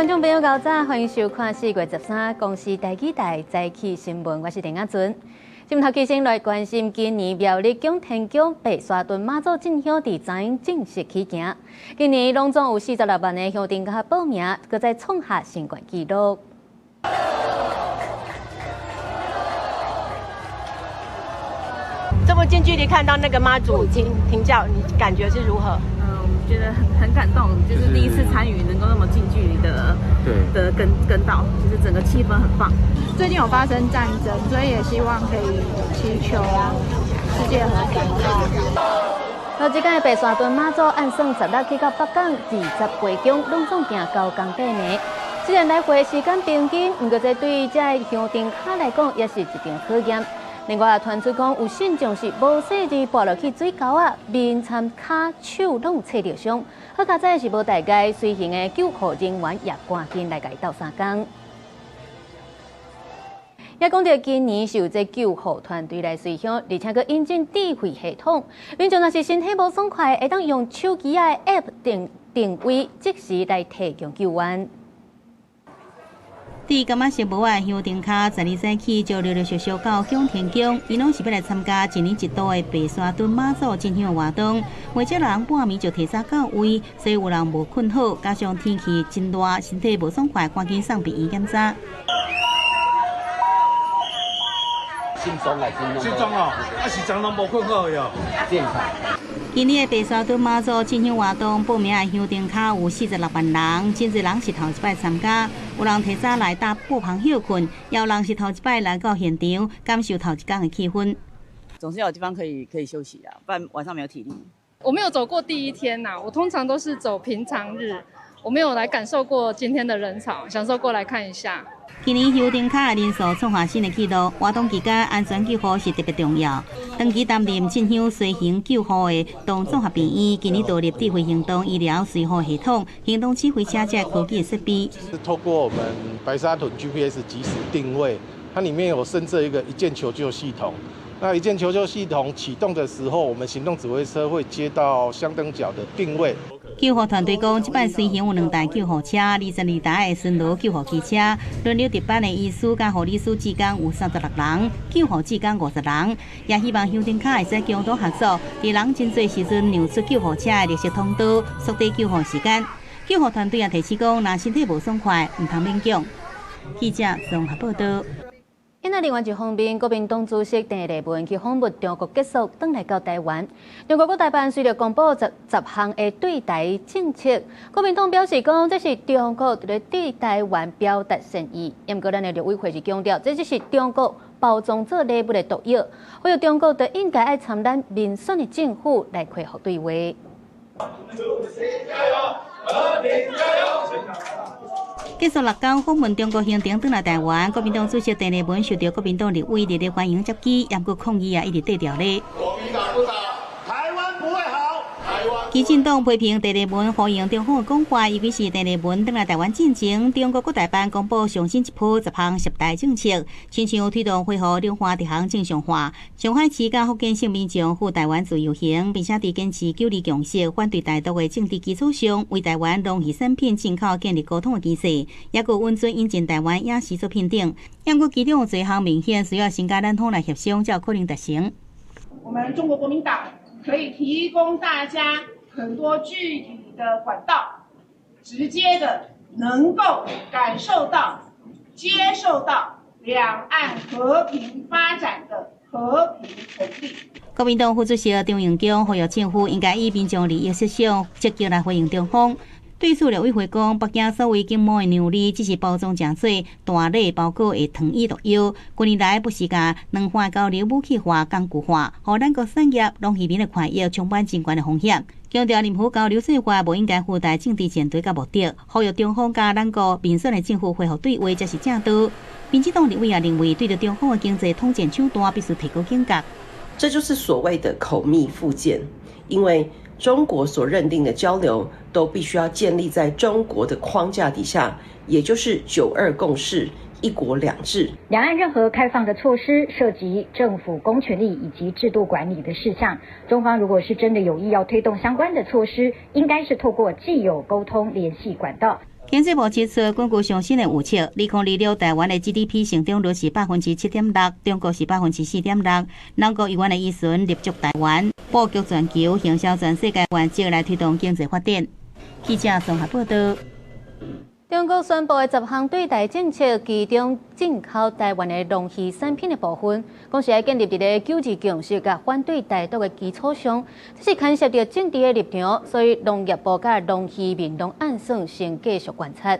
觀眾朋友，早晨，歡迎收看4月13公視台語台早起新聞，我是陳亞尊。鏡頭起先來關心今年苗栗蔣天宮白沙屯媽祖進香佇昨昏正式起行。今年攏總有46萬個香燈腳報名，閣再創下新懸紀錄。這麼近距離看到那個媽祖停轎，你感覺是如何？覺得很感動，就是第一次參與，能夠那麼近距離的跟到，就是整個氣氛很棒。最近有發生戰爭，所以也希望可以祈求世界和平。那這屆白沙屯媽祖按算16去到北港28宮，攏總行9工8暝。雖然來回時間平均，毋過這對這个香燈腳來講，也是一場考驗。另外，傳出講有信眾是無細膩跋落去水溝仔，面參跤手攏切著傷。好佳哉是無大礙，隨行的救護人員也趕緊來共伊鬥相共。也講著今年是有這救護團隊來隨行，而且閣引進智慧系統，民眾若是身體無爽快，會當用手機仔的 App 定位，即時來提供救援。佇柑仔色帽仔香燈跤，12早起就陸陸續續到蔣天宮，𪜶攏是欲來參加一年一度的白沙屯媽祖進香活動。袂少人半暝就提早到位，所以有人無睏好，加上天氣真熱，身體無爽快，趕緊送病院檢查。心臟啊，心臟哦，啊是昨攏無睏好喲。健康。今年的白沙屯媽祖進香活動，報名的香燈跤有46萬人，真濟人是頭一擺參加，有人提早來搭布棚歇睏，也有人是頭一擺來到現場，感受頭一工的氣氛。總是要有地方可以休息啊，不然晚上沒有體力。我沒有走過第一天吶，我通常都是走平常日，我沒有來感受過今天的人潮，想說過來看一下。今年香燈跤的人數創下新的紀錄，活動期間安全救護是特別重要。長期擔任進香隨行救護的東綜合病院，今年導入智慧行動醫療隨護系統、行動指揮車這科技設備。是透過我們白沙屯 GPS 即時定位，它裡面有設置一個一鍵求救系統。那一鍵求救系統啟動的時候，我們行動指揮車會接到香燈腳的定位。救護團隊講，這擺隨行有兩台救護車、22台的巡邏救護機車，輪流值班的醫師佮護理師，志工有36人，救護志工50人。也希望香燈跤會使共同合作，佇人真濟時陣讓出救護車的綠色通道，縮短救護時間。救護團隊也提醒講，若身體無爽快，毋通勉強。記者綜合報道。那另外一方面，國民黨主席鄭麗文去訪問中國結束，轉來到台灣。中國國台辦隨著公布十項的對台政策，國民黨表示講，這是中國佇咧對台灣表達善意。毋過，咱的陸委會是強調，這只是中國包裝做禮物的毒藥，呼籲中國就應該愛參咱民選的政府來恢復對話。和平加油！結束6天訪問中國行程，轉來台灣，國民黨主席鄭麗文受到國民黨立委熱烈歡迎接機，毋過抗議啊，一直綴牢咧。國民黨不倒，台灣不會好。台灣。基進黨批評鄭麗文呼應中方的講話，尤其是鄭麗文轉來台灣進前，中國國台辦公布上新一波十項涉台政策，親像推動恢復兩岸直航正常化，上海市佮福建省民眾赴台灣自由行，並且佇堅持九二共識、反對台獨的政治基礎上，為台灣農漁產品進口建立溝通的機制，也閣允准引進台灣影視作品等。毋過其中有濟項明顯需要先佮咱方來協商，才有可能達成。我們中國國民黨可以提供大家很多具體的管道，直接的能夠感受到、接受到兩岸和平發展的和平紅利。國民黨副主席張榮強呼籲政府應該以民眾利益設想，積極來回應中方。對此，陸委會講，北京所謂經貿的讓利，只是包裝成做大禮包裹的糖衣毒藥。近年來不時共兩岸交流武器化、工具化，予咱國產業、農漁民的權益充滿真懸的風險。強調任何交流做法無應該附帶政治前提佮目的，呼籲中方佮咱國民選的政府恢復對話才是正道。民進黨立委也認為，對著中方的經濟統戰手段，必須提高警覺。這就是所謂的口蜜腹劍，因為中國所認定的交流都必須要建立在中國的框架底下，也就是九二共識、一國兩制。兩岸任何開放的措施，涉及政府公權力以及制度管理的事項，中方如果是真的有意要推動相關的措施，應該是透過既有溝通聯繫管道。經濟部指出，根據上新的預測，2026台灣的 GDP 成長率是7.6%，中國是4.6%。兩國猶原會依循立足台灣、布局全球、行銷全世界原則來推動經濟發展。記者綜合報道。中國宣布的10項對台政策，其中進口台灣的農漁產品的部分，講是愛建立佇咧九二共識佮反對台獨的基礎上，這是牽涉著政治的立場，所以農業部佮農漁民攏按算先繼續觀察。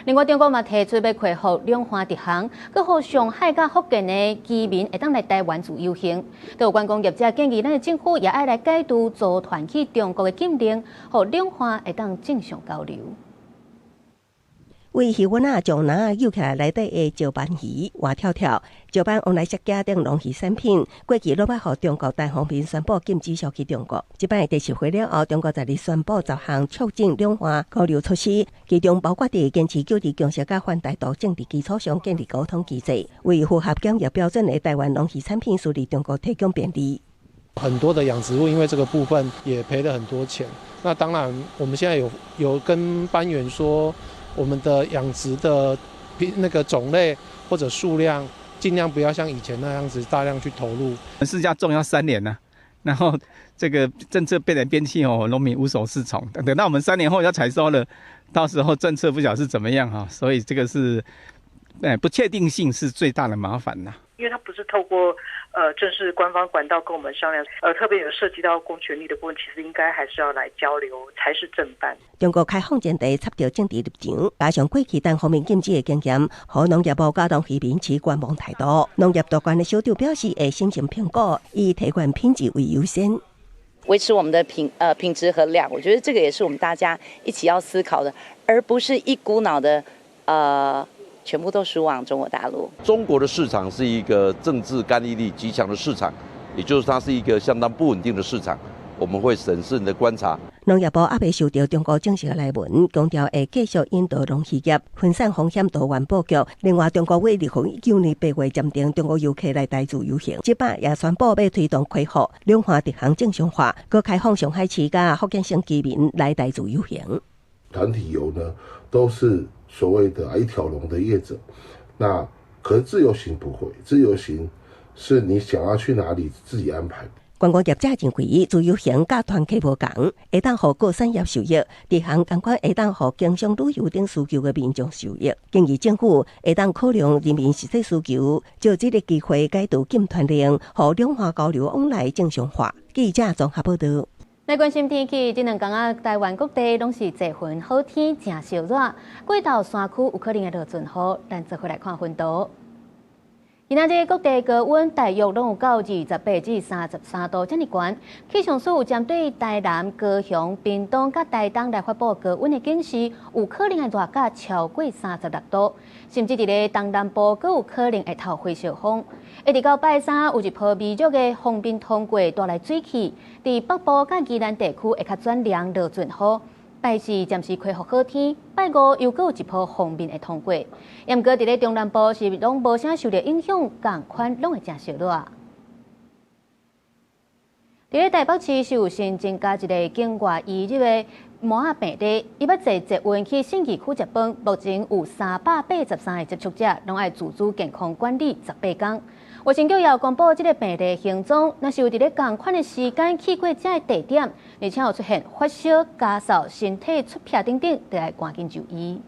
另外，中國嘛提出欲恢復兩岸直航，閣予上海佮福建的居民會當來台灣自由行。都有觀光業者建議，咱的政府也愛來解除組團去中國的禁令，予兩岸會當正常交流。為魚塭仔將籃仔搝起來內底的石斑魚活跳跳，石斑旺來石筊等農漁產品，過去攏捌予中國單方面宣布禁止銷去中國。這擺第十會了後，中國十日宣布十項促進兩岸交流措施，其中包括佇堅持九二共識佮反台獨政治基礎上建立溝通機制，為符合檢疫標準的台灣農漁產品輸入中國提供便利。很多的養殖戶因為這個部分也賠了很多錢。那當然，我們現在有跟班員說，我們的養殖的那個種類或者數量，盡量不要像以前那樣子大量去投入。釋迦種要3年呢，然後這個政策變來變去哦，農民無所適從。等到我們3年後要採收了，到時候政策不曉得是怎麼樣哈，所以這個是，不確定性是最大的麻煩吶。因為它不是透過正式官方管道跟我們商量，特別有涉及到公權力的部分，其實應該還是要來交流才是正辦。中國開放前提插著政治立場，加上過去單方面禁止的經驗，予農業部佮農漁民持觀望態度。農業大關的首長表示，會審慎評估，以提懸品質為優先，維持我們的品質和量。我覺得這個也是我們大家一起要思考的，而不是一股腦的。全部都輸往中國大陸。中國的市場是一個政治干預力極強的市場，也就是它是一個相當不穩定的市場，我們會審慎的觀察。農業部猶未收著中國正式來文，強調會繼續引導農漁業分散風險多元布局。另外，中國為2019年8月暫停中國遊客來台自由行，這擺也宣布欲推動恢復兩岸直航正常化，閣開放上海市佮福建省居民來台自由行。團體遊呢，都是所謂的一條龍的業者，那可是自由行不會，自由行是你想要去哪裡自己安排。觀光業者認為，自由行佮團客無仝，會當予各產業受益；直航仝款會當予經商旅遊等需求的民眾受益。建議政府會當考量人民實際需求，藉這個機會解除禁團令，予兩岸交流往來正常化。記者綜合報道。來關心天氣，這兩工仔，台灣各地攏是濟雲好天，誠燒熱。過晝山區有可能會落陣雨，咱做伙來看雲圖。今仔日各地高溫大約攏有到28至33度遮爾懸。氣象署有針對台南、高雄、屏東佮台東來發布高溫的警示，有可能會熱甲超過36度，甚至佇咧東南部閣有可能會透火燒風。一直到拜三，有一波微弱的鋒面通過帶來水汽，佇北部佮宜蘭地區會較轉涼落陣雨。拜四暫時恢復好天，拜五又閣有一波鋒面會通過。毋過佇咧中南部是攏無啥受著影響，仝款攏會誠燒熱。佇咧台北市是有新增加一个境外移入的麻仔病例，伊欲坐捷運去信義區食飯，目前有383個接觸者，攏愛自主健康管理18天。衛生局也有公布這个病例行蹤，若是有佇咧仝款的時間去過這个地點，而且有出現發燒、咳嗽、身體出癖等等，就愛趕緊就醫。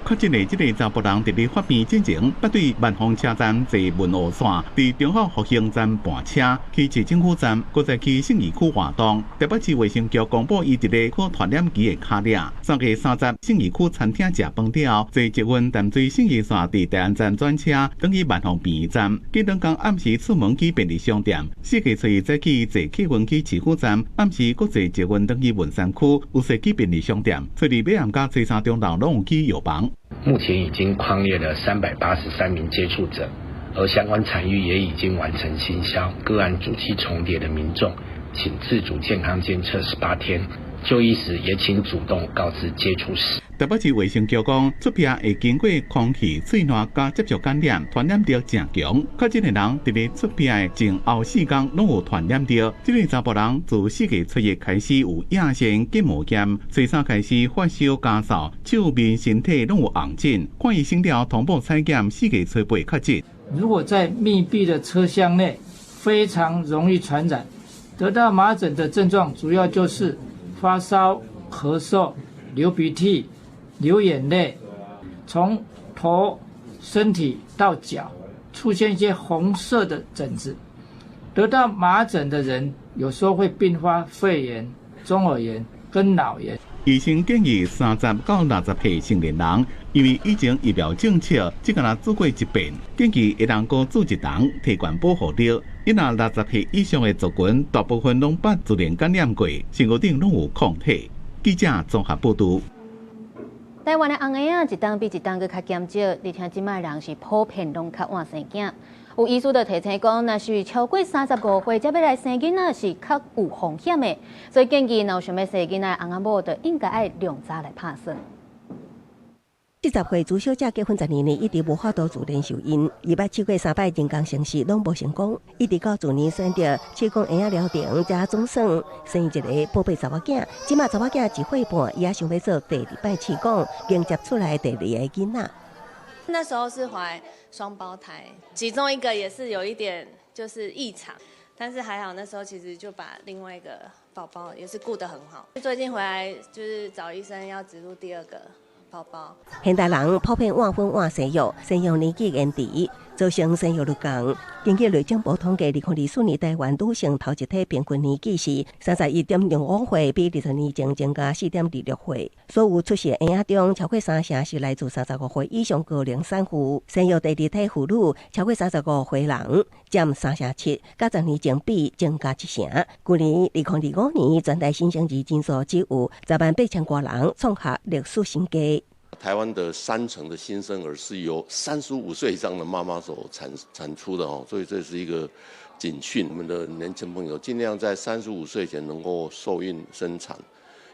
確診的這个查埔人佇咧發病進前，捌對萬芳車站坐文湖線，佇忠孝復興站盤車去市政府站，閣再去信義區活動。台北市衛生局公布，伊佇咧可傳染期的跤跡。3月30，信義區餐廳食飯了後，坐捷運淡水信義線佇大安站轉車，轉去萬芳病院站。隔兩工暗時出門去便利商店，4月初一早起坐客運去市府站，暗時閣坐捷運轉去文山區，有踅去便利商店。初二尾暗佮初三中晝攏有去藥房。目前已經匡列了383名接觸者，而相關場域也已經完成清消。個案足跡重疊的民眾，請自主健康監測18天，就醫時也請主動告知接觸史。台北市衛生局講，出鼻會經過空氣、喙瀾佮接觸感染，傳染力誠強。確診的人佇咧出鼻的前後4工攏有傳染著。這个查埔人自4月初一開始有腋腺結膜炎，初三開始發燒咳嗽，手面身體攏有紅疹。看醫生了同步採檢，4月初八確診。如果在密閉的車廂內，非常容易傳染。得到麻疹的症狀主要就是發燒、咳嗽、流鼻涕、流眼淚，從頭、身體到腳出現一些紅色的疹子。得到麻疹的人有時候會併發肺炎、中耳炎跟腦炎。醫生建議30到60歲成年人，因為以前疫苗政策只敢若注過一遍，建議會當閣注一針，提懸保護力。伊若60歲以上的族群，大部分攏捌自然感染過，身軀頂攏有抗體。記者綜合報導。台灣的紅嬰仔一冬比一冬閣較減少，而且這擺人是普遍攏較晚生囝。有醫師就提醒講，若是超過35歲才欲來生囡仔，是較有風險的，所以建議若有想欲生囡仔的翁仔某，就應該愛量早來拍算。40歲朱小姐結婚12年，一直無法度自然受孕，伊捌試過三擺人工生殖，攏無成功。一直到去年選擇試管嬰仔療程，才總算生一个寶貝查某囝。這馬查某囝1歲半，伊也想欲做第二擺試管，迎接出來第二個囡仔。那時候是懷雙胞胎，其中一個也是有一點就是異常，但是還好那時候其實就把另外一個寶寶也是顧得很好。最近回來就是找醫生要植入第二個寶寶。現代人普遍晚婚晚生育，生育年紀延遲，造成生育率降。根據內政部統計，2024年台灣女性頭一胎平均年紀是31.65歲，比20年前增加4.26歲。所有出世嬰仔中，超過三成是來自35歲以上高齡產婦。生育第二胎婦女超過35歲人佔3成7，佮10年前比增加1成。去年2025年，全台新生兒人數只有10萬8千外人，創下歷史新低。台灣的3成的新生兒是由35歲以上的媽媽所產出的哦，所以這是一個警訊。我們的年輕朋友盡量在三十五歲前能夠受孕生產，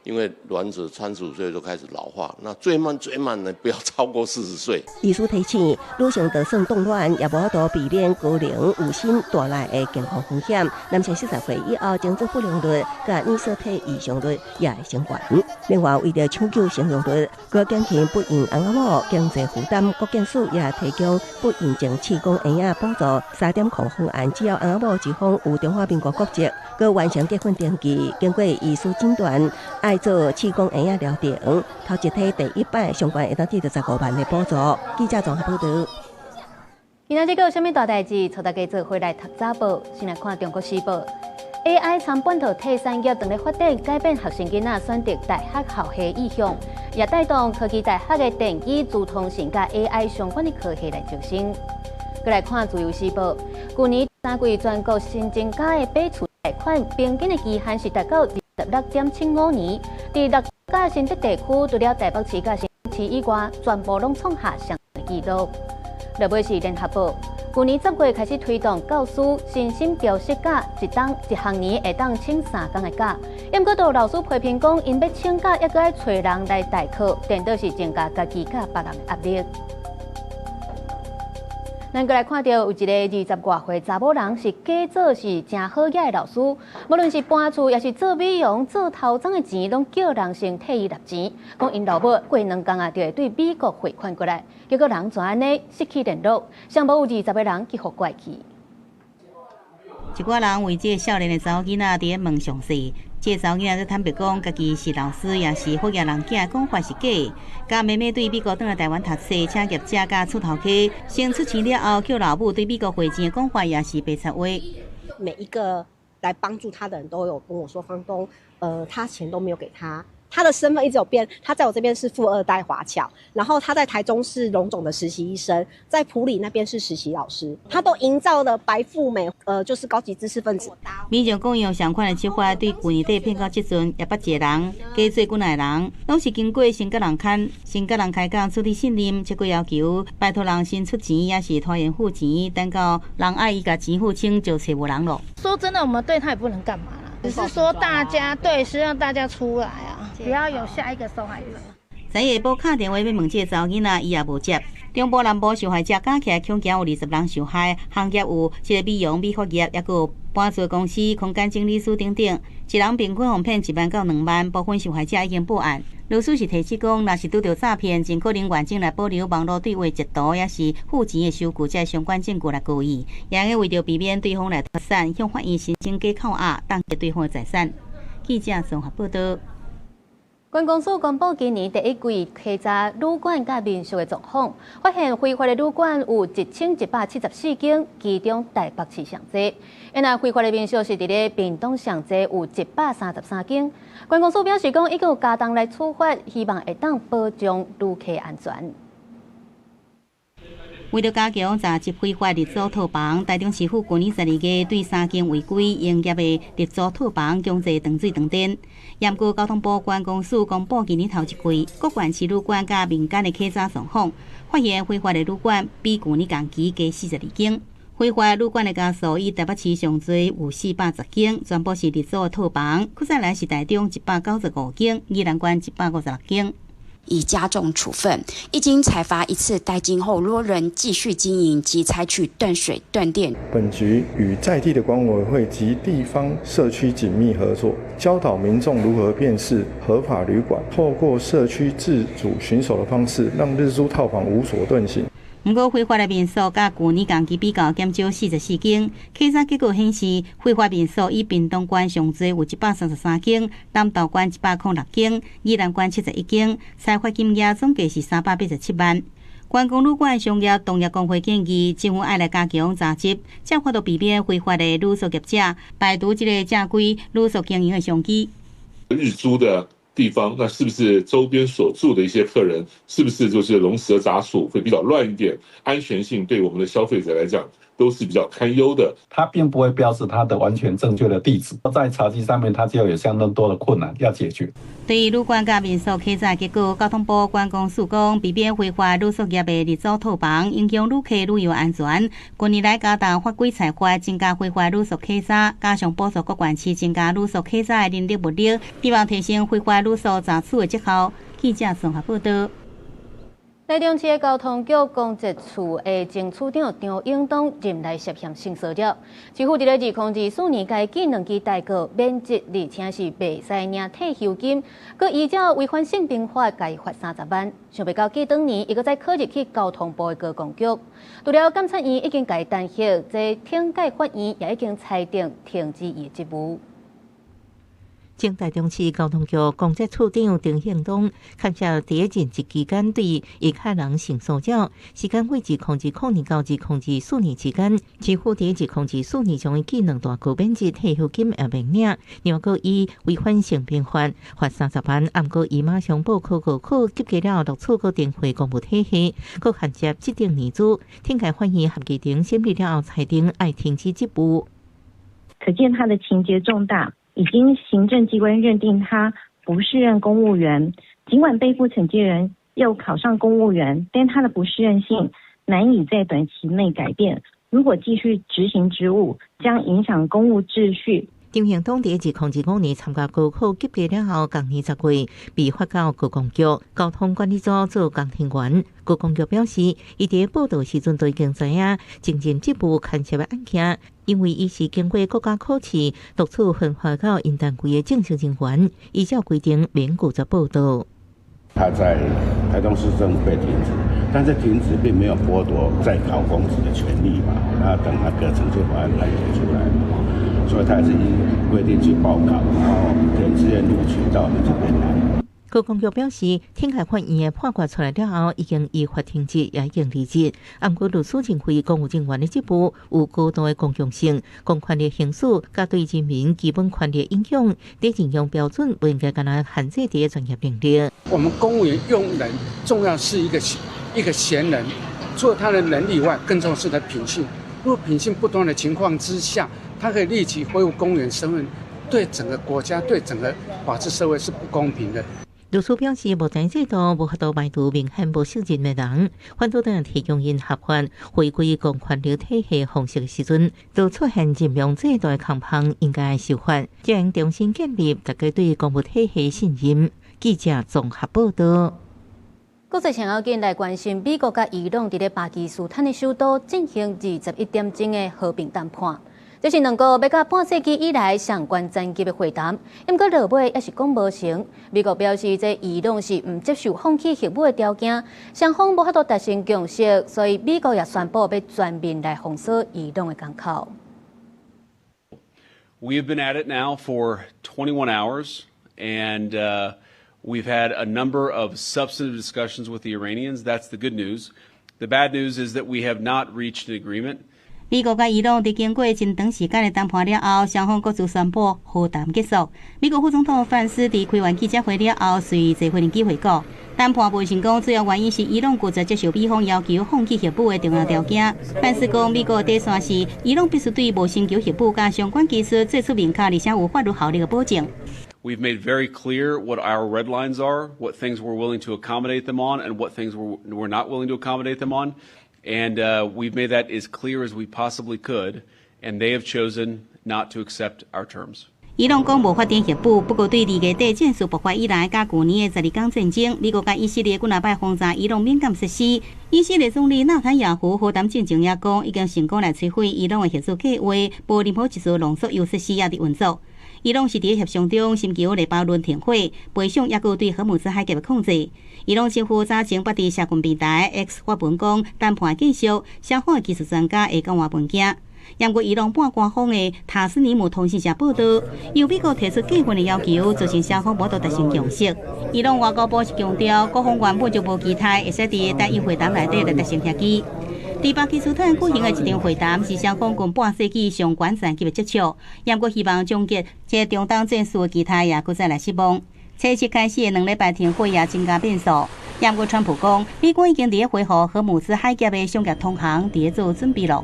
因為卵子三十五歲就開始老化，那最慢最慢呢，不要超過40歲。醫師提醒，女性就算凍卵，也無法度避免高齡有心帶來的健康風險。男性40歲以後，精子不良率佮染色體異常率也會升懸。另外，為著搶救生育率，閣減輕不孕翁仔某經濟負擔，國健署也提供不孕症試管嬰仔補助3.0方案，只要翁仔某一方有中華民國國籍，閣完成結婚登記，經過醫師診斷，愛做試管嬰仔療程，頭一胎第一擺上懸會當得著15萬的補助。記者綜合報導。今仔日閣有啥物大代誌？帶大家做伙來讀早報。先來看《中國時報》，AI 參半導體產業正咧發展，改變學生囡仔選擇大學校系意向，也帶動科技大學的電機、資通訊佮 AI 相關的科系來招生。閣來看《自由時報》，去年三季全國新增加的買厝貸款平均的期限是達到26.75年，佇六甲新竹地區，除了台北市佮新北市以外，全部攏創下上紀錄。落尾是聯合報，去年10月開始推動教師薪水調適假，一冬一學年會當請3工的假。毋過，都有老師批評講，𪜶欲請假，猶閣愛揣人來代課，顛倒是增加家己佮別人的壓力。咱閣來看著有一个20外歲查某人是假做是誠好額的老師，無論是搬厝，抑是做美容、做頭鬃的錢，攏叫人先替伊納錢。講𪜶老母過兩工啊，就會對美國匯款過來，結果人就按呢失去聯絡，上無有20個人去予拐去。一寡人為這个少年的查某囡仔佇咧問詳細，這个查某囡仔則坦白講，家己是老師，也是好額人囝，講話是假。佮妹妹對美國轉來台灣讀冊，請業者佮厝頭家先出錢了後，叫老母對美國匯錢的講法也是白賊話。每一個來幫助他的人都有跟我說，房東，他錢都沒有給他。他的身份一直有變，他在我這邊是富二代華僑，然後他在台中是榮總的實習醫生，在埔里那邊是實習老師，他都營造了白富美，就是高級知識分子。民眾講用相款的手法對舊年底騙到這陣，也捌一个人，假做幾若個人，攏是經過先佮人牽，先佮人開講處理信任，這個要求拜託人先出錢，抑是拖延付錢，等到人愛伊共錢付清，就揣無人囉。說真的，我們對他也不能幹嘛啦。只是說大家對，是讓大家出來啊，不要有下一個受害者。昨下晡敲電話欲問這个查某囡仔，伊也無接。中部南部受害者加起來恐驚有20人受害，行業有這个美容美髮業，抑閣有搬厝公司、空間整理師等等。一人平均予騙1萬到2萬，部分受害者已經報案。律師是提醒講，若是拄著詐騙，盡可能完整來保留網路對話截圖，抑是付錢的收據，這相關證據來交易。也會為著避免對方來脫產，向法院申請假扣押，凍結對方的財產。記者綜合報道。觀光署公布今年第一季稽查旅館佮民宿的狀況，發現非法的旅館有1174間，其中台北市上濟。若非法的民宿是佇咧屏東上濟，有133間。觀光署表示講，已經有加重來處罰，希望會當保障旅客安全。為著加強查緝非法日租套房，台中市府去年12月對三間違規營業的日租套房強制斷水斷電。毋過交通部觀光署公布今年頭一季各縣市旅館佮民間的稽查狀況，發現非法的旅館比舊年同期加42間。非法旅館的家數以台北市上濟有410間，全部是日租的套房。閣再來是台中195間，宜蘭縣156間。以加重處分，一經裁罰一次怠金後，若仍繼續經營，即採取斷水斷電。本局與在地的管委會及地方社區緊密合作，教導民眾如何辨識合法旅館，透過社區自主巡守的方式，讓日租套房無所遁形。毋過非法的民宿佮舊年同期比較減少44間。稽查結果顯示，非法民宿以屏東縣上濟有133間，南投縣106間，宜蘭縣71間，裁罰金額總計是387萬。觀光旅館商業同業公會建議，政府愛來加強查緝，才有法度避免非法的旅宿業者排除這个正規旅宿經營的商機。日租的地方，那是不是周邊所住的一些客人，是不是就是龍蛇雜處，會比較亂一點？安全性對我們的消費者來講都是比較堪憂的。它並不會標示它的完全正確的地址，在查緝上面，它就有相當多的困難要解決。對於旅館佮民宿稽查結果，交通部觀光署講，避免非法旅宿業的日租套房，影響旅客旅遊安全。近年來加重法規裁罰，增加非法旅宿稽查，加上補助各縣市增加旅宿稽查的人力物力，希望提升非法旅宿查處的績效。記者綜合報道。台中市交通局公設處的前處長張永東任內涉嫌性騷擾，市府佇咧2024年共伊記兩支代告免職，而且是袂使領退休金，閣依照違反性平法，共伊罰30萬。想袂到過轉年，伊閣再考入去交通部的高工局，除了監察院已經共伊彈劾，這懲戒法院也已經裁定停止伊的職務。前台中市交通局公設處長張慶東，牽涉佇任職期間對伊客人性騷擾，時間為2000年到2024年之間，市府佇2024年將伊記兩大告免職，退休金也免領，另外閣以違反性平法罰30萬，毋過伊馬上報考高考及格了後錄取，閣重回公務體系，閣銜接這等年資，懲戒法院合議庭審理了後裁定愛停止職務。可見他的情節重大。已經行政機關認定他不適任公務員，儘管被附懲戒人又考上公務員，但他的不適任性難以在短期內改變。如果繼續執行職務，將影響公務秩序。張興東佇2005年參加高考及格了後，同年10月被發到高工局交通管理組做工程員。高工局表示，伊佇報到時陣就已經知影前任職務牽涉的案件，因為伊是經過國家考試錄取分發到𪜶單位的正式人員，依照規定免拒絕報到。他在台中市政府被停職，但是停職並沒有剝奪再考公職的權利嘛。那等那個懲戒法院判決出來嘛，所以他還是依規定去報考，然後填志願錄取到我們這邊來。高工局表示，懲戒法院的判決出來了後，已經依法停職，也已經離職。毋過律師認為，公務人員的職務有高度的公共性，公權力行使佮對人民基本權利影響，佇任用標準不應該干焦限制佇專業能力。我們公務員用人，重要是一個一個賢能，除了他的能力以外，更重要是他的品性。如果品性不端的情況之下，他可以立即恢復公務員身份，對整個國家、對整個法治社會是不公平的。律師表示，目前制度無法度排除明顯無適任的人，反對黨提供𪜶合法回歸公權力體系方式的時陣，就出現任用制度的空縫，應該修法，將重新建立大家對公務體系信任。記者綜合報道。國際上要緊來關心，美國佮伊朗佇咧巴基斯坦的首都進行21點鐘的和平談判。這是兩國欲到半世紀以來上懸層級的會談，毋過落尾猶是講無成。美國表示，這伊朗是毋接受放棄核武的條件，雙方無法度達成共識，所以美國也宣布欲全面來封鎖伊朗的港口。 We have been at it now for 21 hours, and we've had a number of substantive discussions with the Iranians. That's the good news. The bad news is that we have not reached an agreement. 美國佮伊朗佇經過真長時間的談判了後，雙方各自宣布和談結束。美國副總統范斯佇開完記者會了後，隨坐飛機回國。談判未成功，主要原因是伊朗拒絕接受美方要求放棄核武的重要條件。范斯講，美國的底線是伊朗必須對無尋求核武佮相關技術做出明確而且有法律效力的保證。 We've made very clear what our red lines are, what things we're willing to accommodate them on, and what things we're not willing to accommodate them on. And we've made that as clear as we possibly could, and they have chosen not to accept our terms. 伊朗講無發展核武，不過對2月底戰事爆發以來，佮舊年的12天戰爭，美國佮以色列幾若擺轟炸伊朗敏感設施。以色列總理納坦雅胡和談進前也講，已經成功來摧毀伊朗的核子計劃，無任何一絲濃縮鈾設施猶佇運作。伊朗是佇協商中尋求黎巴嫩停火，賠償猶閣對荷姆茲海峽的控制。伊朗政府早前捌佇社群平台 X 發文講，談判繼續，雙方的技術專家會交換文件。毋過伊朗半官方的塔斯尼姆通訊社報道，由美國提出過分的要求，造成雙方無法度達成共識。伊朗外交部是強調，各方原本就無期待會使佇單一會談內底來達成協議。佇巴基斯坦舉行的這場會談是雙方近半世紀上懸層級的接觸，毋過希望終結這中東戰事的期待也閣再來失望。初七開始的2禮拜停火也增加變數。毋過川普講，美國已經佇咧恢復荷姆茲海峽的商業通航，佇咧做準備囉。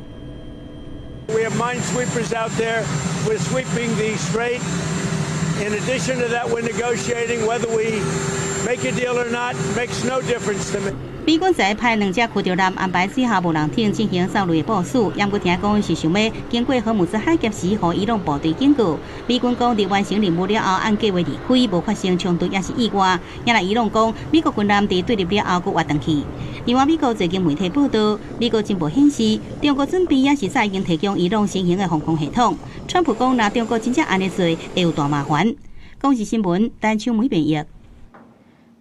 We have minesweepers out there. We're sweeping the strait. In addition to that, we're negotiating whether we make a deal or not. Makes no difference to me. 美軍在派兩隻驅逐艦安排水下無人艇進行掃雷的部署，毋過聽講是想欲經過荷姆茲海峽時，予伊朗部隊警告。美軍講，佇完成任務了後，按計劃離開，無發生衝突，抑是意外。也來伊朗講，美國軍艦佇對立了後，閣活轉去。另外，美國最近媒體報道，美國情報顯示，中國準備抑是早已經提供伊朗新型的防空系統。川普講，若中國真正按呢做，會有大麻煩。公視新聞，陳秋梅編譯。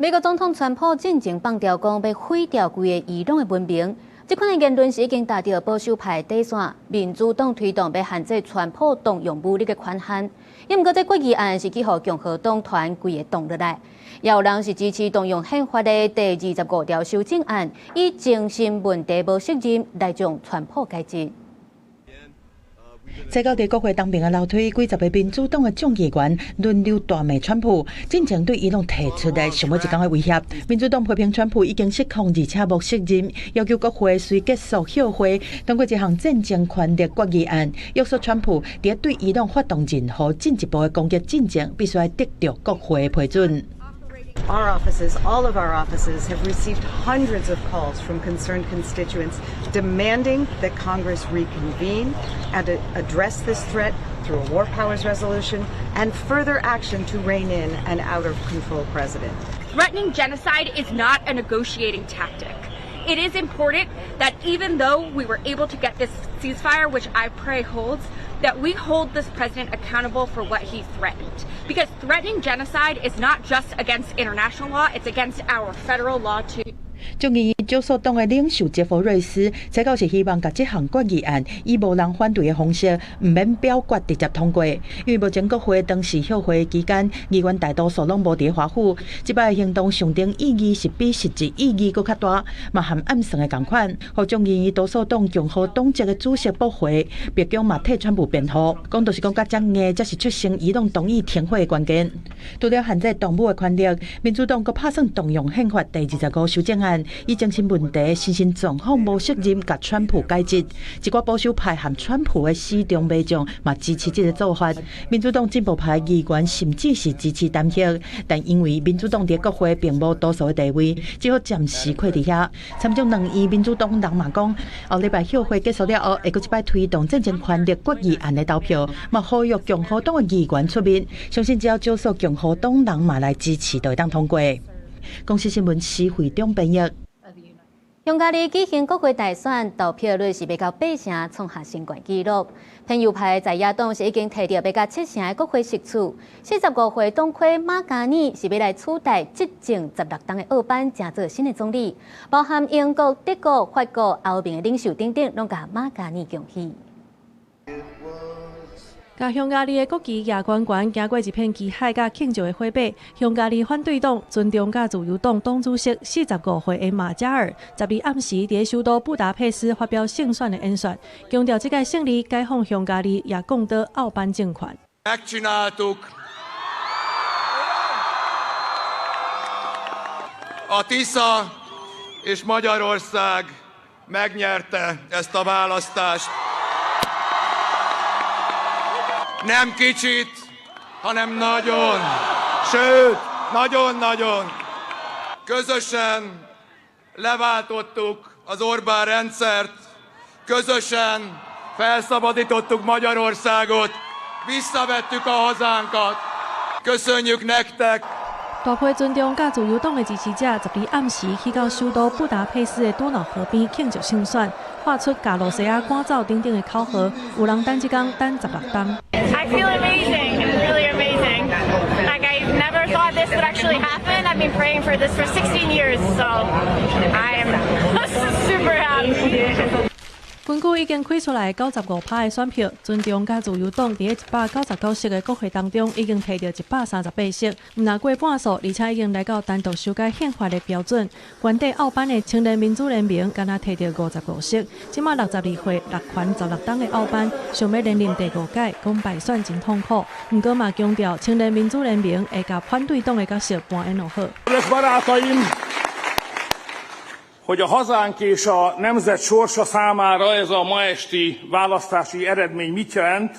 美國總統川普進前放調講欲毀掉規个伊朗的文明，這款的言論是已經達到保守派底線。民主黨推動欲限制川普動用武力的權限，毋過這決議案是去予共和黨團規个擋落來。也有人是支持動用憲法的第25條修正案，以精神問題無適任來將川普解職。這到佇國會東邊的樓梯，幾十个民主黨的眾議員輪流大罵川普，進前對伊朗提出的上尾一工的威脅。民主黨批評川普已經失控，而且無適任，要求國會隨結束休會，通過這項戰爭權力決議案，約束川普佇對伊朗發動任何進一步的攻擊進前，必須愛得著國會批准。 Our offices, all of our offices, have received hundreds of calls from concerned constituents demanding that Congress reconvene and address this threat through a war powers resolution and further action to rein in an out of control president. Threatening genocide is not a negotiating tactic. It is important that even though we were able to get this ceasefire, which I pray holds, that we hold this president accountable for what he threatened. Because threatening genocide is not just against international law, it's against our federal law too. 眾議院少數黨的領袖傑弗瑞斯，這個是希望共這項決議案以無人反對的方式，毋免表決直接通過。因為目前國會當時休會期間，議員大多數攏無佇華府。這擺行動象徵意義是比實質意義閣較大，嘛含暗算的仝款。予眾議院多數黨共和黨籍的主席駁回，白宮嘛替川普辯護，講就是講甲遮硬，才是促成伊朗同意停火的關鍵。除了限制動武的權力，民主黨閣拍算動用憲法第25修正案。案，以精神問題、身心狀況無適任，共川普解職。一寡保守派和川普的死忠民眾嘛支持這个做法。民主黨進步派議員甚至是支持彈劾，但因為民主黨佇國會並無多數的地位，只好暫時挎佇遐。參眾兩院民主黨人嘛講，後禮拜休會結束了後，會閣一擺推動戰爭權力決議案的投票，嘛呼籲共和黨的議員出面，相信只要少數共和黨人嘛來支持，就會當通過。公視新聞施惠中編譯。匈牙利舉行國會大選，投票率是欲到八成，創下新懸紀錄。偏右派在野黨是已經提著欲共七成的國會席次。45歲黨魁馬加爾是欲來取代執政16冬的奧班，成做新的總理。包含英國、德國、法國、歐盟的領袖等等，攏共馬加爾恭喜。共匈牙利的國旗舉懸懸，經過一片旗海佮慶祝的火把。匈牙利反對黨尊重佮自由黨黨主席45歲的馬加爾，12暗時佇首都布達佩斯發表勝選的演說，強調這屆勝利解放匈牙利，也共倒奧班政權。 Megcsináltuk A Tisza és Magyarország megnyerte ezt a választást. Nem kicsit, hanem nagyon, sőt, nagyon-nagyon. Közösen leváltottuk az Orbán rendszert, közösen felszabadítottuk Magyarországot, visszavettük a hazánkat. Köszönjük nektek! 大批尊重佮自由黨的支持者，12暗時去到首都布達佩斯的多瑙河邊慶祝勝選，喊出共露西亞趕走等等的口號。有人等這工等16冬。 I feel amazing, really amazing. Like I never thought this would actually happen. I've been praying for this for 16 years, so I am super happy. 根據已經開出來95%的選票，尊重佮自由黨佇199席的國會當中，已經提著138席，毋若過半數，而且已經來到單獨修改憲法的標準。懸綴奧班的青年民主聯盟，敢若提著55席。這馬62歲六權16冬的奧班，想欲連任第五屆，講敗選真痛苦。毋過嘛強調，青年民主聯盟會共反對黨的角色扮演落好。 Hogy a hazánk és a nemzet sorsa számára ez a ma esti választási eredmény mit jelent,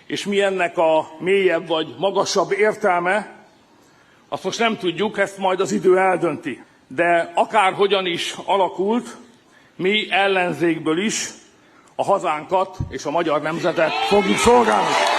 és mi ennek a mélyebb vagy magasabb értelme, azt most nem tudjuk, ezt majd az idő eldönti. De akárhogyan is alakult, mi ellenzékből is a hazánkat és a magyar nemzetet fogjuk szolgálni.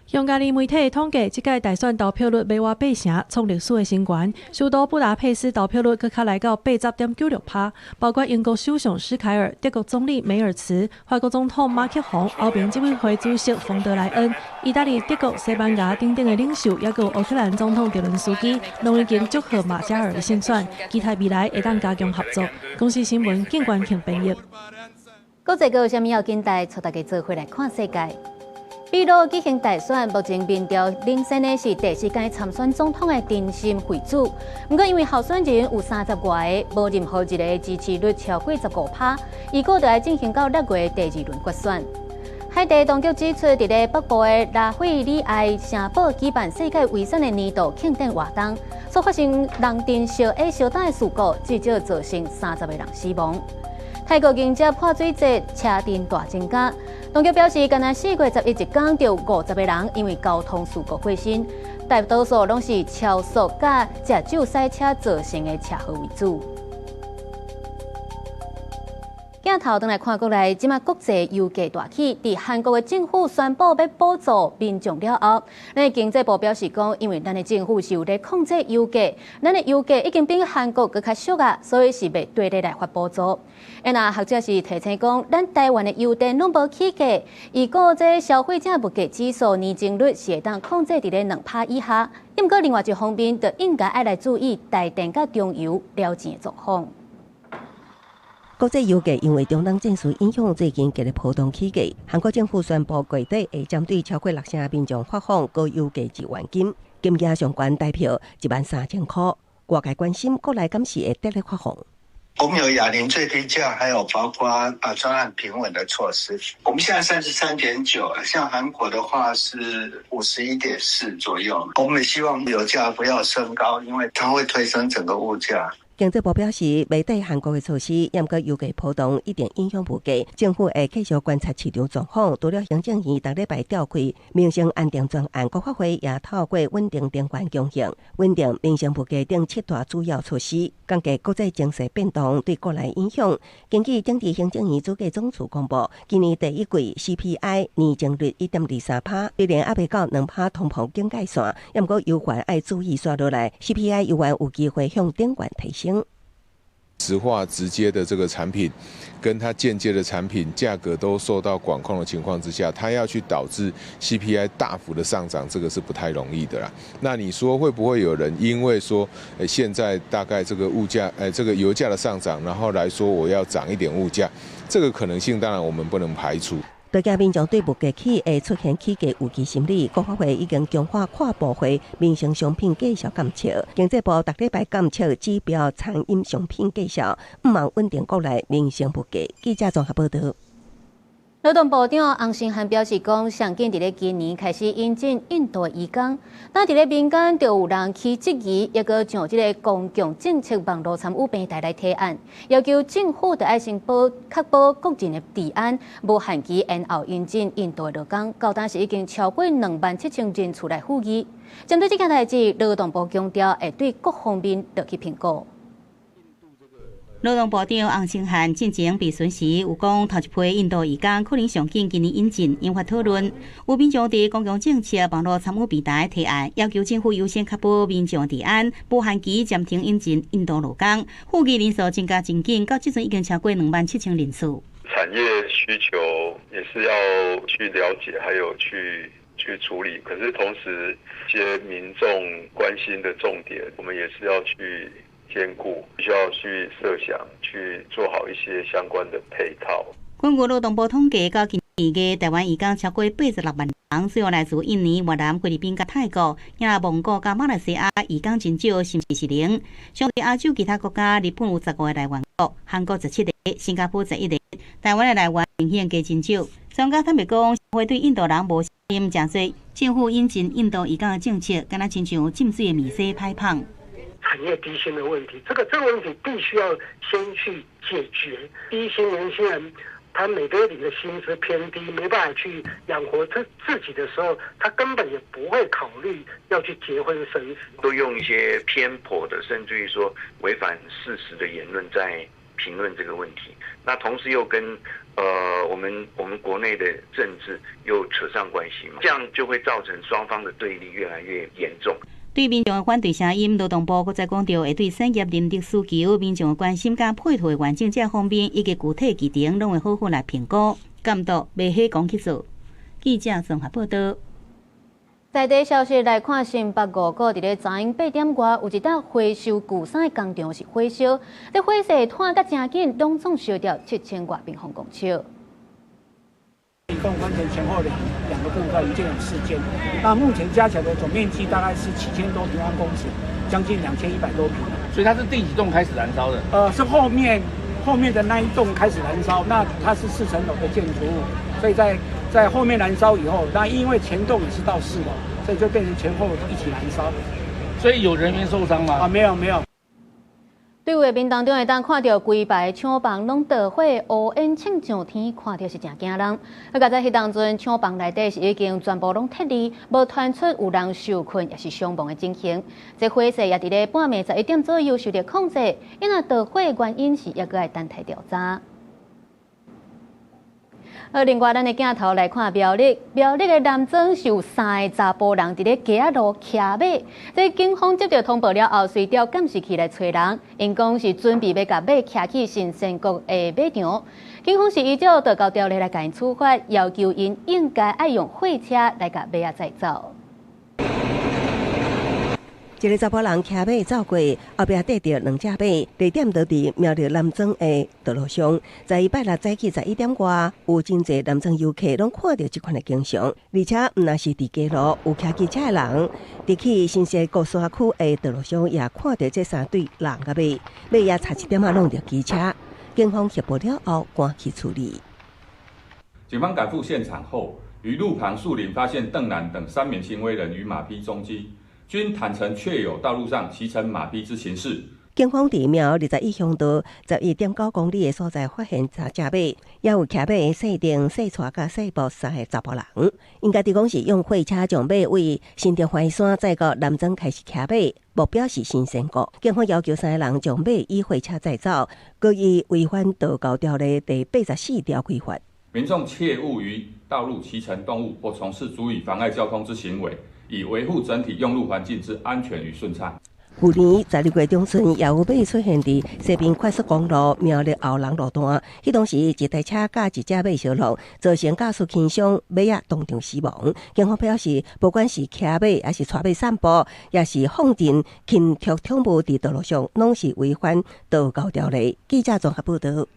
匈牙利媒體統計，這屆大選投票率欲倚八成，創歷史的新高。首都布達佩斯投票率閣較來到80.96%，包括英國首相施凱爾、德國總理梅爾茨、法國總統馬克宏、歐盟執委會主席馮德萊恩、意大利、德國、西班牙等等的領袖，抑閣有烏克蘭總統澤倫斯基，攏已經祝賀馬加爾的勝選，期待未來會當加強合作。公視新聞，景關慶編譯。國際閣有啥物要緊帶，帶大家做伙來看世界。秘魯舉行大選，目前民調領先的是第四屆參選總統的真心惠子。毋過因為候選人有30外个，無任何一个支持率超過15%，預估就愛進行到6月第二輪決選。海地當局指出，佇咧北部的拉費里埃城堡舉辦世界遺產的年度慶典活動，所發生人陣相挨相打的事故，至少造成30個人死亡。泰國迎接潑水節，車震大增加。當局表示，干焦4月11一工就有50個人因為交通事故過身，大多數攏是超速佮食酒駛車造成的車禍為主。鏡頭轉來看國內，這馬國際油價大起，佇韓國的政府宣布欲補助民眾了後，咱的經濟部表示講，因為咱的政府是有咧控制油價，咱的油價已經比韓國閣較俗啊，所以是袂對咧來發補助。若學者是提醒講，咱台灣的油電攏無起價，預估這消費者物價指數年增率是會當控制佇咧2%以下。毋過另外一方面，就應該愛來注意台電佮中油了錢的狀況。國際油價因為中東戰事影響，最近激烈波動起價。韓國政府宣布，月底會針對超過6成民眾發放高油價支援金，金額上懸台票13,000箍。外界關心國內敢是會得力發放。我們有啞鈴最低價，還有包括啊專案平穩的措施。我們現在33.9，像韓國的話是51.4左右。我們希望油價不要升高，因為它會推升整個物價。經濟部表示，袂對韓國的措施，毋過油價波動一定影響物價，政府會繼續觀察市場狀況。除了行政院逐禮拜召開民生安定專案，國發會也透過穩定能源供應、穩定民生物價等七大主要措施，降低國際情勢變動對國內影響。根據政治行政院主計總處公布，今年第一季 CPI 年增率1.23%，雖然猶未到2%通膨警戒線，毋過猶原愛注意煞落來，CPI 猶原有機會向頂懸提升。石化直接的這個產品，跟它間接的產品價格都受到管控的情況之下，它要去導致 CPI 大幅的上漲，這個是不太容易的啦。那你說會不會有人因為說，現在大概這個物價，這個油價的上漲，然後來說我要漲一點物價，這個可能性當然我們不能排除。對家民眾對物價起會出現起價預期心理，國發會已經強化跨部會民生商品價數監測，經濟部逐禮拜監測指標餐飲商品價數，毋望穩定國內民生物價。記者綜合報道。勞動部長洪申翰表示講，上緊佇咧今年開始引進印度移工，但佇咧民間就有人去質疑，抑閣上這个公共政策網路參與平台來提案，要求政府著愛先保確保國人的治安，無限期延後引進印度的勞工，到當時已經超過27,000人次來呼籲。針對這件代誌，勞動部強調會對各方面落去評估。勞動部長洪申翰進前備詢時有講，頭一批印度移工可能上緊今年引進，引發討論。有民眾佇公共政策網路參與平台提案，要求政府優先確保民眾治安，無限期暫停引進印度勞工。呼籲人數增加真緊，到這陣已經超過27,000人次。產業需求也是要去了解，還有去處理。可是同時，一些民眾關心的重點，我們也是要去兼顧，需要去設想，去做好一些相關的配套。根據勞動部統計，到今年月，台灣移工超過86萬人，主要來自印尼、越南、菲律賓佮泰國，也蒙古佮馬來西亞移工真少，甚至是零。相對亞洲其他國家，日本有15个來源國，韓國17个，新加坡11个，台灣的來源明顯加真少。專家坦白講，社會對印度人無信心，誠濟政府引進印度移工的政策，敢若親像浸水的麵生歹麭。產業低薪的問題，這個問題必須要先去解決。低薪年輕人，他每個月領的薪資偏低，沒辦法去養活自己的時候，他根本也不會考慮要去結婚生子。都用一些偏頗的，甚至於說違反事實的言論在評論這個問題。那同時又跟我們國內的政治又扯上關係嘛，這樣就會造成雙方的對立越來越嚴重。對民眾的反對聲音，勞動部閣再講著會對產業人力需求、民眾的關心佮配套的完整這方面，以及具體議程，攏會好好來評估監督，袂瞎講去做。記者綜合報道。在地消息來看，新北五股佇咧早間8點外，有一棟回收舊衫的工廠是火燒，這火勢湠甲誠緊，攏總燒掉7000外平方公尺。一共分成前後兩個部分，一共有4間。那目前加起來的總面積大概是7000多平方公尺，將近2100多坪。所以它是第幾棟開始燃燒的？是後面的那一棟開始燃燒。那它是4層樓的建築物，所以在後面燃燒以後，那因為前棟也是到4樓，所以就變成前後一起燃燒。所以有人員受傷嗎？啊，沒有沒有。對畫面當中會當看著規排廠房攏著火，烏煙衝上天，看著是誠驚人。啊，閣在彼當陣，廠房內底是已經全部攏撤離，無傳出有人受困抑是傷亡的情形。這火勢也佇咧半暝11點左右受著控制，因為著火的原因是猶閣愛等待調查。另外，咱的鏡頭來看苗栗，苗栗的南莊是有三個查埔人佇咧街仔路騎馬。這警方接著通報了後，隨調監視器來揣人，𪜶講是準備欲共馬騎去新鮮國的馬場。警方是依照道交條例來共𪜶處罰，要求𪜶應該愛用貨車來共馬仔載走。一個查埔人騎馬走過，後壁綴著兩隻馬，地點就佇苗栗南莊的道路上。在拜六早起11點外，有真濟南莊遊客攏看著這款的景象，而且毋但是佇街路有騎機車的人，佇去新鮮國山區的道路上也看著這三對人佮馬，馬也差一點仔挵著機車。警方協報了後，趕去處理。警方趕赴現場後，於路旁樹林發現鄧男等三名行為人與馬匹蹤跡。均坦承確有道路上騎乘馬匹之情事。警方佇苗21鄉道11.9公里的所在發現三隻馬，也有騎馬的細丁、細帶佮細布三个查埔人。𪜶家己講是用貨車將馬對新竹環山載到南莊開始騎馬，目標是新山國。警方要求三个人將馬以貨車載走，閣以違反道交條例第84條開罰。民眾切勿於道路騎乘動物或從事足以妨礙交通之行為，以維護整體用路環境之安全與順暢。舊年12月中旬，也有馬出現佇西濱快速公路苗栗後龍路段，彼當時一台車佮一隻馬相撞，造成駕駛輕傷，馬仔當場死亡。警方表示，不管是騎馬，抑是帶馬散步，抑是放任禽畜寵物佇道路上，攏是違反道交條例。記者綜合報導。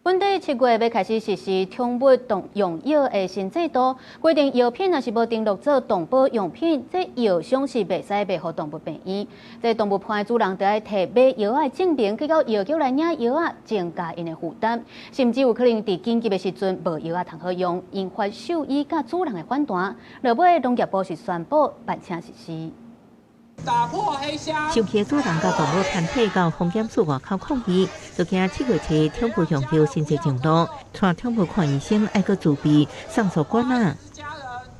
本地7月欲開始實施寵物動用藥的新制度，規定藥品若是無登錄做動保用品，這藥商是袂使賣予動物病院。這動物伴的主人著愛提買藥的證明去到藥局來領藥仔，增加𪜶的負擔，甚至有可能佇緊急的時陣無藥仔通好用，引發獸醫佮主人的反彈。落尾農業部是宣布辦請實施。打破黑箱。受氣主人佮動物團體到防檢署外口抗議，就驚7月初寵物用藥新制上路，帶寵物看醫生愛閣自備上訴管仔。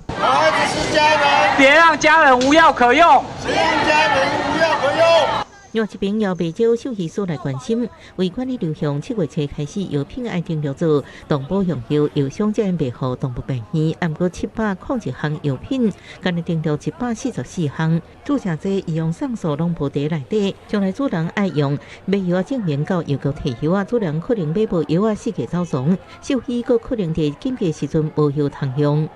我孩子是家人，別讓家人無藥可用，別讓家人無藥可用。另一邊也袂少獸醫師來關心，為管理流向7月初開始藥品愛登錄做動保用藥，藥商才會賣予動物病院。毋過701項藥品，干焦登錄144項，注射劑醫用上訴攏無佇內底，將來主人愛用買藥證明到藥局提藥仔，主人可能買無藥仔四界走傱，獸醫閣可能佇緊急時陣無藥通用。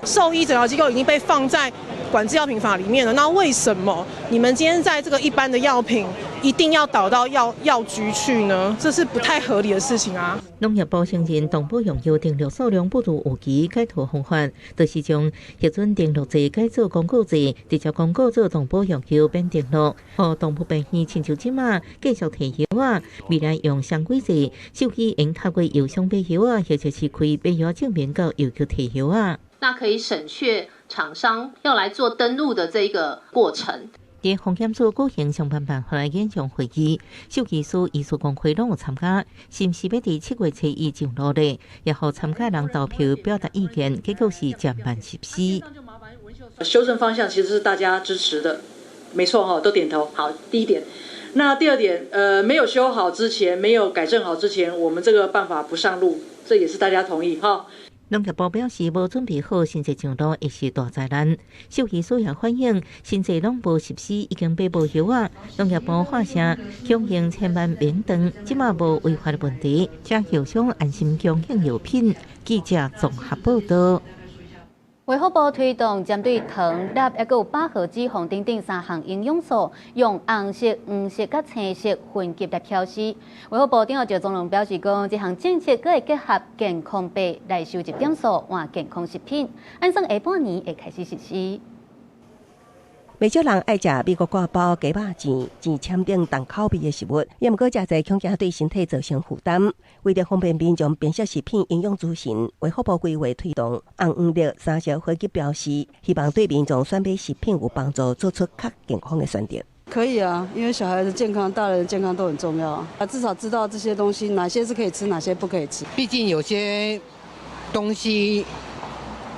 獸醫診療機構已經被放在管制藥品法裡面了，那為什麼你們今天在這個一般的藥品一定要導到藥局去呢？這是不太合理的事情啊。農業部承認動保用藥登錄數量不如預期，改妥方法就是將核准登錄制改做公告制，直接公告做動保用藥免登錄，予動物病院親像這馬繼續提藥仔，未來用雙軌制，獸醫會透過藥商買藥仔，或者是開買藥證明到藥局提藥仔。那可以省卻廠商要來做登錄的這一個過程。佇防檢署舉行相關辦法的演講會議，獸醫師、醫師公會攏有參加，是毋是欲佇7月初1上路咧？也予參加人投票表達意見，結果是漸慢實施。修正方向其實是大家支持的，沒錯哈，都點頭。好，第一點。那第二點，沒有修好之前，沒有改正好之前，我們這個辦法不上路，這也是大家同意哈。農業部表示，無準備好新制上路會是大災難。獸醫師也反映，新制攏無實施，已經買無藥仔。農業部喊聲響應千萬免斷，這馬無違法的問題，請藥商安心供應藥品。記者綜合報導。衛福部推動針對糖、鈉，抑閣有飽和脂肪等等三項營養素，用紅色、黃色佮青色分級來標示。衛福部長趙宗龍表示講，這項政策閣會結合健康幣來收集點數換健康食品，按算下半年會開始實施。袂少人愛食美國割包、雞肉醬、醬簽等重口味的食物，也毋過食濟恐驚對身體造成負擔。為著方便民眾辨識食品營養資訊，衛福部規劃推動紅、黃、綠三色分級標示，希望對民眾選買食品有幫助，做出較健康的選擇。可以啊，因為小孩的健康、大人的健康都很重要啊，至少知道這些東西哪些是可以吃，哪些不可以吃。畢竟有些東西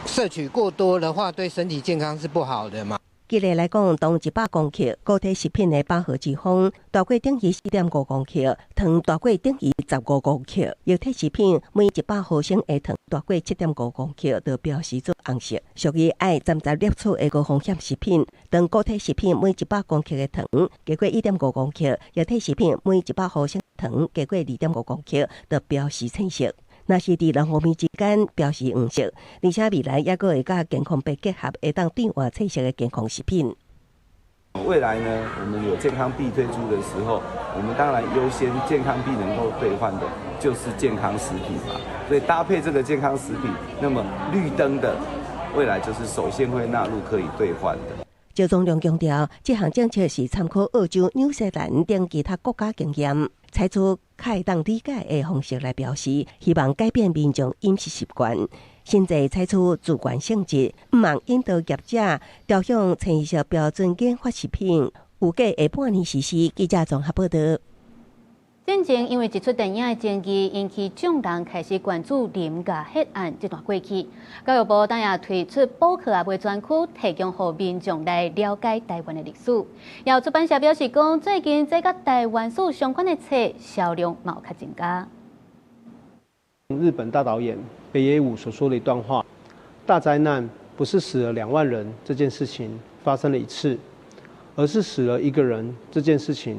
攝取過多的話，對身體健康是不好的嘛。舉例來講，糖100公克，固體食品的飽和脂肪大過等於4.5公克，糖大過等於15公克。液體食品每100毫升的糖大過7.5公克，就標示做紅色，屬於愛暫時攝取的高風險食品。當固體食品每100公克的糖低過1.5公克，液體食品每100毫升糖低過2.5公克，就標示青色。若是佇兩方面之間標示黃色，而且未來抑閣會佮健康幣結合，會當兌換青色的健康食品。未來呢，我們有健康幣推出的時候，我們當然優先健康幣能夠兌換的，就是健康食品嘛。所以搭配這個健康食品，那麼綠燈的未來就是首先會納入可以兌換的。趙宗龍強調，這項政策是參考澳洲、紐西蘭等其他國家經驗，採取較會當理解的方式來標示，希望改變民眾飲食習慣。現在採取自願性質，毋通引導業者朝向青色標準研發食品。預計下半年實施。記者綜合報道。進前因為一齣電影的爭議，引起眾人開始關注林家血案這段過去。教育部當也推出補課仔賣專區，提供予民眾來了解台灣的歷史。也有出版社表示講，最近這佮台灣史相關的冊銷量嘛有較增加。日本大導演北野武所說的一段話：大災難不是死了2萬人這件事情發生了一次，而是死了一個人這件事情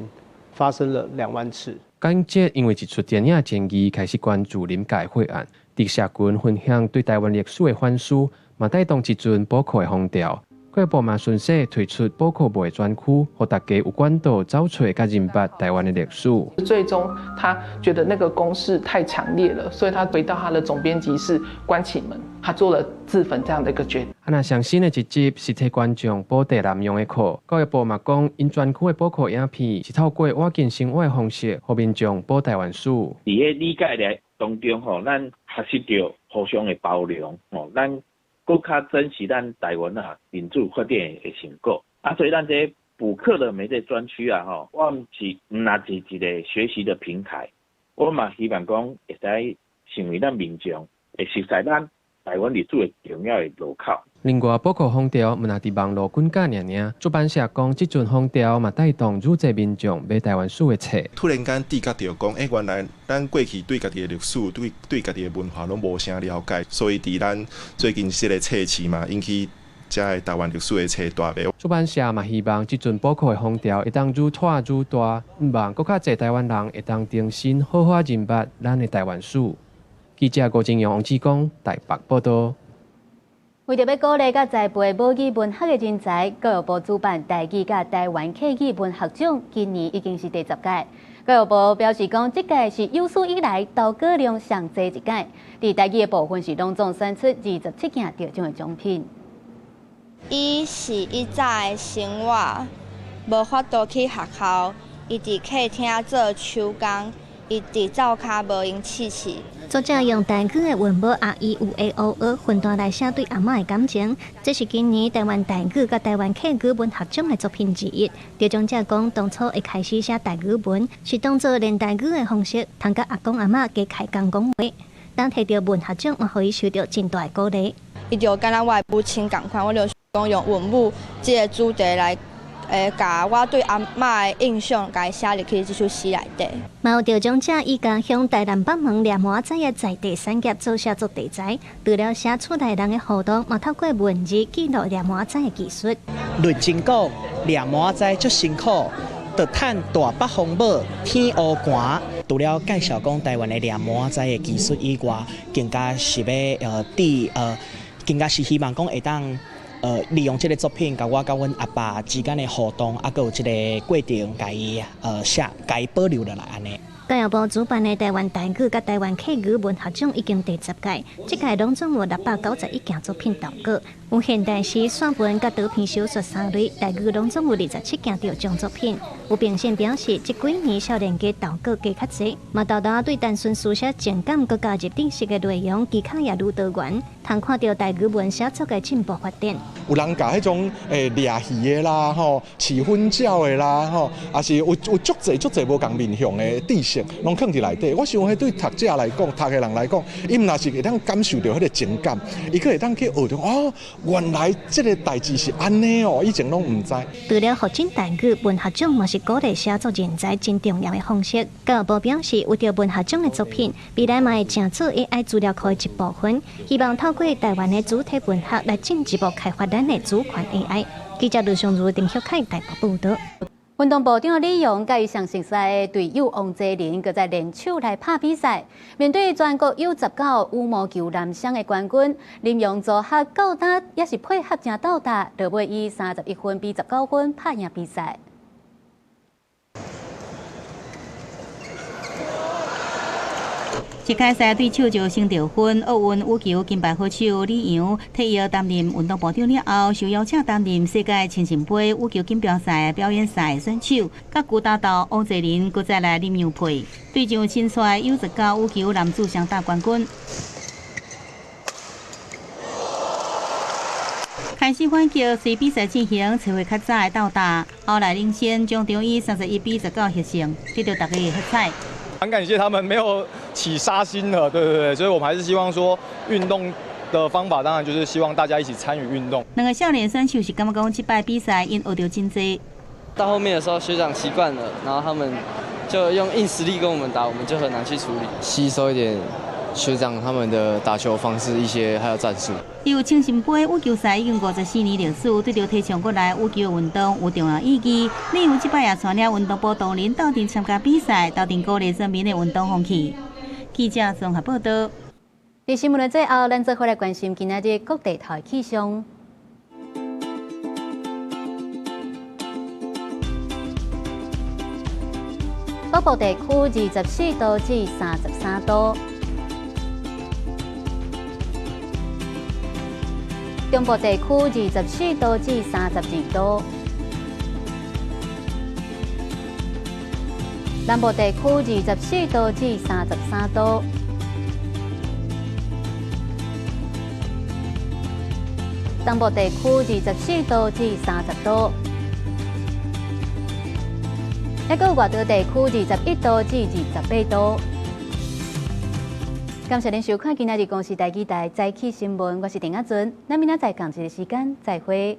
發生了2萬次。感覺因為一齣電影爭議，開始關注林家血案，佇社群分享對台灣歷史的反思，嘛帶動一陣補課的風潮。教育部嘛順勢推出補課賣專區，予大家有管道找揣佮認捌台灣的歷史。最終他覺得那個攻勢太強烈了，所以他回到他的總編輯室關起門，他做了自焚這樣的一個決定。啊，若上新的一集是替觀眾補地南用的課，教育部嘛講，𪜶專區的補課影片是透過倚近生活的方式，予民眾補台灣史。佇个理解的當中吼，咱學習著互相的包容吼，咱閣較珍惜咱台灣啊民主發展的成果啊，所以咱這補課的媒介專區啊吼，我毋是毋若是一個學習的平台，我嘛希望講會使成為咱民眾會熟悉咱台灣歷史的重要的路口。另外，補課風潮毋若佇網路滾價爾爾，出版社講，這陣風潮嘛帶動愈濟民眾買台灣史的冊。突然間知覺著講，原來咱過去對家己的歷史、對家己的文化攏無啥了解，所以佇咱最近這個冊市嘛，引起遮个台灣歷史的冊大賣。出版社嘛希望這陣補課的風潮會當愈拓愈大，毋望閣較濟台灣人會當重新好好認捌咱的台灣史。記者郭正陽、王志剛台北報道。為著欲鼓勵佮栽培母語文學的人才，教育部主辦台語佮台灣客語文學獎，今年已經是第10屆。教育部表示講，這屆是有史以來投稿量上濟一屆。佇台語的部分是攏總選出27件得獎的獎品。伊是以早的生活，無法度去學校，伊佇客廳做手工，伊佇灶跤無閒試試。作者用台語的韻母 a i u e o ơ 分段來寫對阿嬤的感情，這是今年台灣台語佮台灣客語文學獎的作品之一。得獎者講，當初會開始寫台語文，是當做練台語的方式，通佮阿公阿嬤加開講講話。當提著文學獎，嘛予伊受著真大的鼓勵。伊就敢若我的母親仝款，我就講用韻母這个主題來。共我對阿嬤的印象，共伊寫入去這首詩內底。嘛有得獎者以家鄉台南北門掠麻仔的在地產業做寫作題材，除了寫厝內人的互動，嘛透過文字記錄掠麻仔的技術。論真講，掠麻仔足辛苦，著趁大北風舞，天烏寒。除了介紹講台灣的掠麻仔的技術以外，更加是欲更加是希望講會當。利用這个作品，共我佮阮阿爸之間的互動，啊，閣有這个過程，共伊寫，共伊保留落來按呢。教育部主辦的台灣台語佮台灣客語文學獎已經第10屆，這屆攏總有691件作品投稿，有現代詩、散文佮長篇小說三類，台語攏總有27件得獎作品。有評審表示，這幾年少年家投稿加較濟，嘛沓沓對單純書寫情感閣加入知識的內容，技巧也愈多元，通看著台語文寫作的進步發展。有人共彼種掠魚的啦，吼，飼粉鳥的啦，吼，也是有足濟足濟無仝面向的知識，攏囥佇內底。我想，彼對讀者來講，讀的人來講，伊毋若是會當感受著彼个情感，伊閣會當去學著哦，原來這个代誌是按呢哦，以前攏毋知。除了發展台語文學獎，嘛是鼓勵寫作人才真重要的方式。教育部表示，為著文學獎的作品，未來嘛會成做 AI 資料庫的一部分，希望透過台灣的主體文學來進一步開發咱的主權 AI。記者盧尚如、林旭凱台北報導。運動部長李榮佮伊上熟似的隊友王澤林，閣再聯手來拍比賽。面對全國 U19 羽毛球男雙的冠軍，林榮組合到今也是配合誠鬥膽，落尾以31分比19分拍贏比賽。一開賽對手就先得分，奧運羽球金牌好手李洋退役擔任運動部長了後，受邀請擔任世界青訓杯羽球錦標賽表演賽選手，佮舊搭檔王澤林閣再來林洋配，對上新帥 U19 羽球男子雙打冠軍。開始反擊，隨比賽進行，找回較早的鬥打，後來領先，終場以31比19獲勝，得到大家的喝彩。很感謝他們沒有起殺心了，對對對，所以我們還是希望說運動的方法，當然就是希望大家一起參與運動。兩個少年選手是感覺講，這擺比賽𪜶學著真濟。到後面的時候，學長習慣了，然後他們就用硬實力跟我們打，我們就很難去處理。吸收一點學長他們的打球方式，一些還有戰術。有青心杯羽球賽已經54年歷史，對著提倡國內羽球運動有重要意義。另有這擺也帶領運動部同仁鬥陣參加比賽，鬥陣鼓勵選民的運動風氣。記者綜合報道。佇新聞的最後，咱做伙來關心今仔日各地頭的氣象。北部地區24度至33度。中部地區24度至32度，南部地區24度至33度，東部地區24度至30度，抑閣外島地區21度至28度。感謝您收看今仔日公視台語台早起新聞，我是陳亞尊，咱明仔載仝一个時間再會。